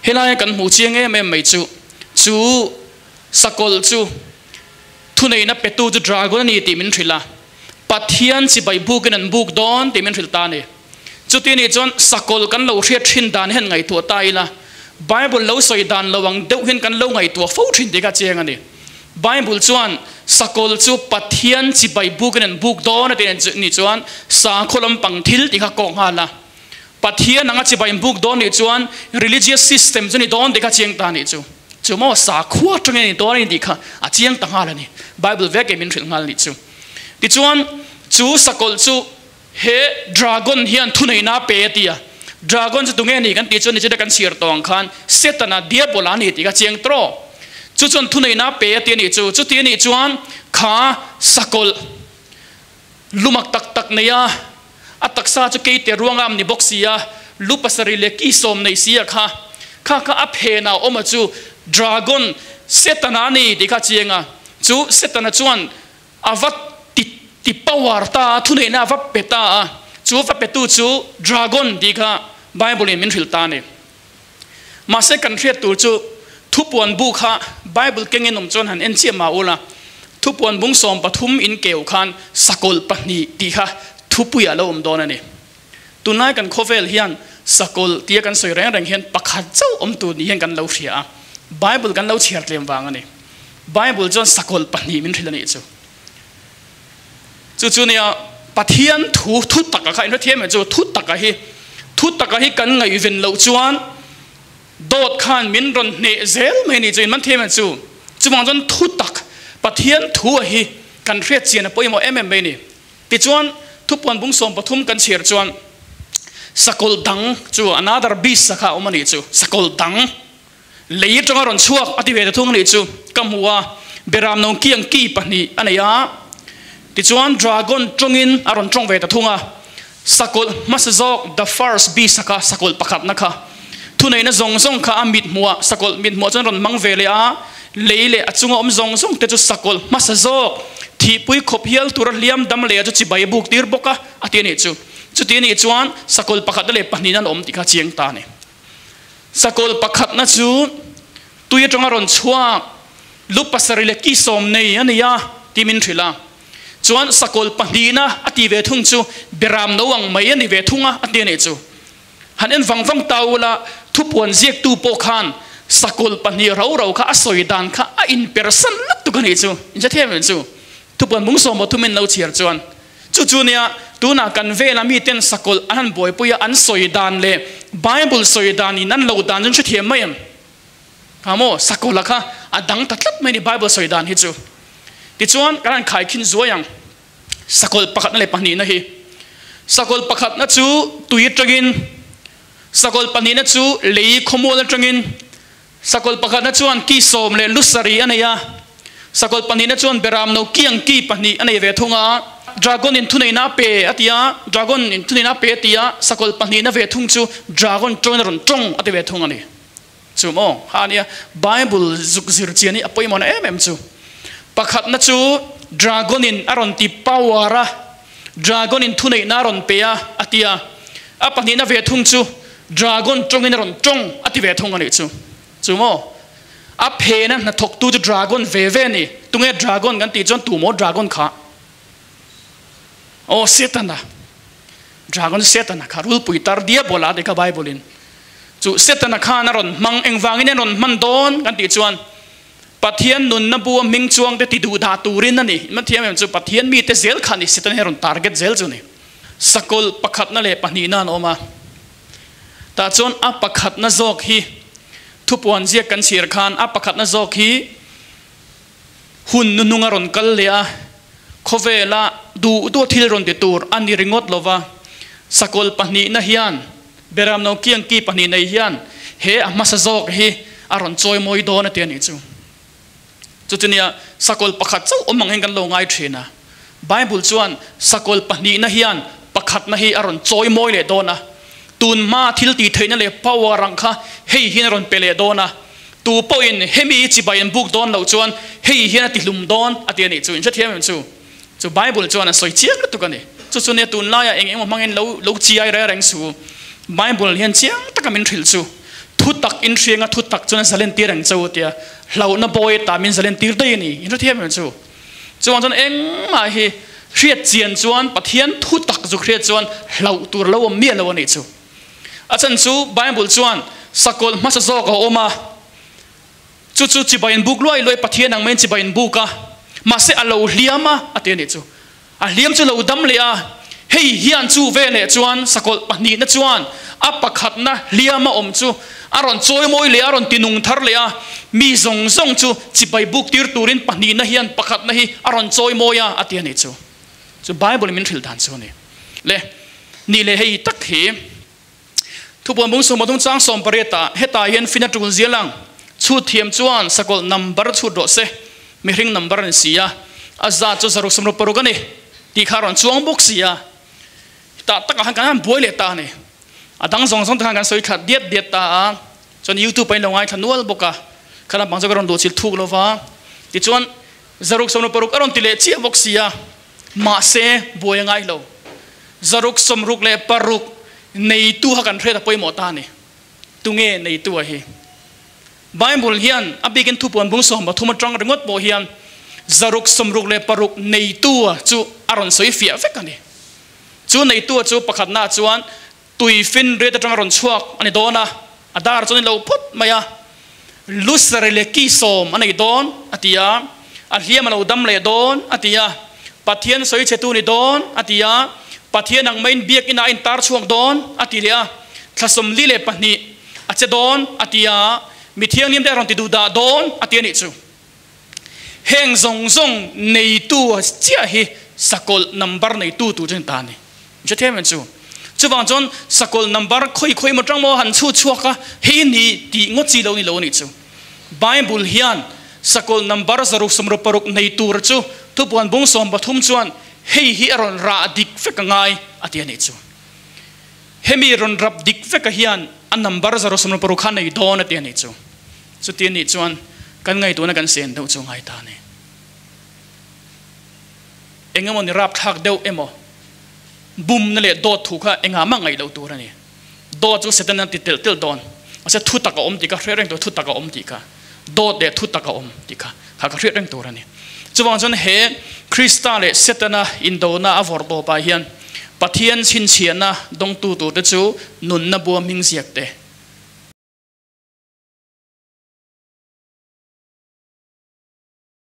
Helaia kan hmuh chiang em em mai chu, chu sakawlh chu thuneihna petu chu dragon a ni tih min hrilh a, Pathian chibai bukin an buk dawn tih min hrilh ta a ni. Chuti nih chuan sakawlh kan lo hriat thin dan hian ngaihtuah ta ila, Bible lo sawi dan lo ang deuh hian kan lo ngaihtuah fo thin tih kha chiang a ni. Bible chuan sakawlh chu Pathian chibai bukin an buk dawn a tih nih chuan sakhaw lampang thil tih kha kawk nghal a. Pathian anga chibai an buk dawn nih chuan religious system chu ni dawn tih kha chiang ta nih chu. Chu maw sakhua atangin a ni dawn a ni tih kha a chiang ta nghal a ni. Bible vek in min hrilh nghal nih chu. Tichuan chu sakawlh chu he dragon hian thuneihna a pe a ti a. Dragon chu tunge ni kan tih chuan nichina kan chhiar tawh ang khan Setana, Diabola a ni tih kha chiang tawh. Chu chuan thuneihna a pe a ti a nih chu. Chuti a nih chuan kha sakawlh Lumak tak tak nei a, a taksa chu keite ruangam ni bawk si a, lu pasarih leh ki sawm nei si a kha, kha kha a phenah awm a chu Dragon, Setana a ni tih kha a chiang a, chu Setana chuan a va ti ti power ta a, thuneihna a va pe ta a, chu va petu chu Dragon tih kha Bible in min hrilh ta a ni. Mahse kan hriat tur chu thupuan bu kha Bible kengin awm chuan han en chiah mah ula, thupuan bung 13 in keu khan sakawlh pahnih tih kha thupuiah lo awm dawn a ni. Tunlai kan khawvel hian sakawlh tia kan sawi reng reng hian pakhat chauh awm tur ni hian kan lo hria a, Bible kan lo chhiar tlem vang a ni. Bible chuan sakawlh pahnih min hrilh a nih chu. Chu chu nia Pathian thu thu taka kha inhrethiam em chu thu taka hi thu taka hi kan ngaihven loh chuan dawt khan min rawn hneh zel mai ni chu in man thiam em chu chuvang chuan thu tak Pathian thu a hi kan hriat chian a pawimawh em em mai ni tichuan thupuan bung 13 kan chhiar chuan sakawlh dang chu another beast kha a awm a nih chu sakawlh dang Lei atanga rawn chhuak a ti ve ta thung a nih chu ka hmu a, beram no ki ang ki pahnih a nei a, tichuan dragon tawngin a rawn tawng ve ta thung a, sakawlh hmasa zawk the first beast kha sakawlh pakhatna kha thuneihna zawng zawng kha a mit hmuhah sakawlh mit hmuhah chuan rawn hmang ve leh a, lei leh a chunga awm zawng zawng te chu sakawlh hmasa zawk thihpui khawp hial tura hliam dam leh chu chibai buk tir bawk a a ti a nih chu. Chuti a nih chuan sakawlh pakhatna leh pahnihna an awm tih kha chiang ta a ni. Sakawlh pakhatna chu tui atanga rawn chhuak lu pasarih leh ki sawm nei a ni a tih min hrilh a. Chuan sakawlh pahnihna a ti ve thung chu beram no ang mai a ni ve thung a a ti a nih chu. Han en vang vang ta ula thupuan ziaktu pawh khan sakawlh pahnih rau rau kha a sawi dan kha a inpersan lutuk a nih chu. Inhrethiam em chu? Thupuan mung sawm pathum in lo chhiar chuan Chu chu nia, tunah kan vela miten sakawlh an han buaipui a, an sawi dan leh Bible sawi dan in an lo dan chu an hrethiam mai em? Ha maw, sakawlha kha a dang ta tlat mai a ni Bible sawi dan hi chu. Tichuan kan han khaikhin zuai ang, sakawlh pakhatna leh pahnihna hi. Sakawlh pakhatna chu tui atangin, sakawlh pahnihna chu lei khawmual atangin, Sakawlh pakhatna chuan ki sawm leh lu sarih a nei a, sakawlh pahnihna chuan beram no ki ang ki pahnih a nei ve thung a. Dragon in thuneihna a pe a ti a, dragon in thuneihna a pe a ti a, sakawlh pahnihna ve thung chu dragon tawngin a rawn tawng a ti ve thung a ni. Chu maw? Ha nia, Bible zuk zir chian hi a pawimawhna em em chu. Pakhatna chu dragon in a rawn ti power a, Dragon in thuneihna a rawn pe a, a ti a. A pahnihna ve thung chu Dragon tawngin a rawn tawng a ti ve thung a nih chu. Chu maw? A phena hnathawktu chu Dragon ve ve a ni. Tunge Dragon kan tih chuan tu maw Dragon kha? Aw, Setana. Dragon chu Setana kha, rulpui tar diabola a ti kha Bible in. Chu Setana khan a rawn hmang, engvangin a rawn hman dawn kan tih chuan Pathian nunna bu a hming chuang te ti duh dah turin a ni. Inman thiam em chu Pathian mite zel kha a ni, Satan hi a rawn target zel chu a ni. Sakawlh pakhatna leh pahnihna an awm a, tah chuan a pakhatna zawk hi thupuan ziak kan chhir khan a pakhatna zawk hi hun nuhnung a rawn kal leh a, khawvela duh duh thil rawn ti tur a ni ringawt lo va, sakawlh pahnihna hian Beram no kiang ki pahnih nei hian he a hmasa zawk hi a rawn chawi mawi dawn a ti a nih chu. Chu chu nia sakawlh pakhat chauh awm ang hian kan lo ngai thin a. Bible chuan sakawlh pahnihna hian pakhatna hi a rawn chawi mawi leh dawn a. Tun hma thil tih theihna leh power ang kha hei hian a rawn pe leh dawn a. Tu pawhin hemi chibai an buk dawn loh chuan hei hian a ti hlum dawn a ti a nih chu. Inhrethiam em chu? Chu Bible chuan a sawi chiang lutuk a ni. Chu chu nia tunlaiah eng engemaw hmangin lo lo chiai reng reng su. Bible hian chiang taka min hrilh chu. Thu. Thutak in hriang a thutak chuan a zalen tir ang che u tia hlauhna bawi ta min zalen tir daih a ni. In hrethiam em chu? Chuvang chuan engmah hi hriat chian chuan Pathian thutak zuk hriat chuan hlauh tur lo awm miah lo a nih chu. A chhan chu Bible chuan sakawlh hmasa zawk a awm a, chu chu chibai in buk luai luai Pathian ang maiin chibai in buk a, mahse a lo hliam a a ti a nih chu. A hliam chu lo dam leh a, hei hian chu veleh chuan sakawlh pahnihna chuan a pakhatna hliama awm chu a rawn chawimawi leh a, a rawn tinung thar leh a, mi zawng zawng chu chibai buk tir turin pahnihna hian pakhatna hi a rawn chawimawi a, a ti a nih chu. Chu Bible in min hrilh dan chu a ni. Le, nih leh hei tak hi Thupuan bung sawm pathum chang 18 ah hetah hian fin a tul zial ang. Chhut thiam chuan sakawlh number chhut rawh se, mihring number a ni si a, a zat chu 166 a ni tih kha a rawn chuang bawk si a. Tah takah khan kan han buai leh ta a ni. A dang zawng zawng te khan kan sawi thla diat diat ta a, chuan YouTube ah in lo ngaithla nual bawk a, kha lampang chu ka rawn duh chil thuk lo va. Tichuan 166 a rawn ti leh chiah bawk si a. Mahse, buai a ngai lo. 166 neitu kha kan hriat a pawimawh ta a ni. Tunge neitu a hi? Bible hian a bikin thupuan bung 13 atang ringawt pawh hian 166 neitu a chu a rawn sawi fiah vek a ni. Chu neitu a chu pakhatna chuan tui finriat atanga rawn chhuak a ni dawn a, a dar chuan i lo phawt mai a, lusari leh ki sawm a nei dawn a ti a, a hliam a lo dam leh dawn a ti a, Pathian sawi chhetu ni dawn a ti a, Pathian ang maiin biakinn ah a intar chhuak dawn a ti leh a, thla 42 a che dawn a ti a, mi thianghlim te a rawn ti duh dah dawn a ti a nih chu. Heng zawng zawng neitu chiah hi sakawlh number neitu tur chu ni ta a ni. Hre thiam em chu? Chuvang chuan sakawlh number khawi khawi emaw tang maw han chhut chhuak a, hei ni tih ngawt chi lo ni lo a nih chu. Bible hian sakawlh number 166 nei tur chu thupuan bung 13 chuan hei hi a rawn rah dik vek a ngai a ti a nih chu. Hemi rawn rap dik veka hian a number 166 kha nei dawn a ti a nih chu. Chuti a nih chuan kan ngaihtuahna kan sen deuh chu ngai ta a ni. Eng emaw ni rapthlak deuh emaw bumna leh dawt thu kha engah mah ngaih loh tur a ni. Dawt chu Satan a ti telh telh dawn. Mahse thu tak a awm tih kha hriat reng tur, thu tak a awm tih kha. Dawt leh thu tak a awm tih kha kha ka hriat reng tur a ni. Chuvang chuan he Krista leh Setana indona a vawrh tawpah hian Pathian chhinchhiahna dawngtu turte chu nunna bua hming ziak te.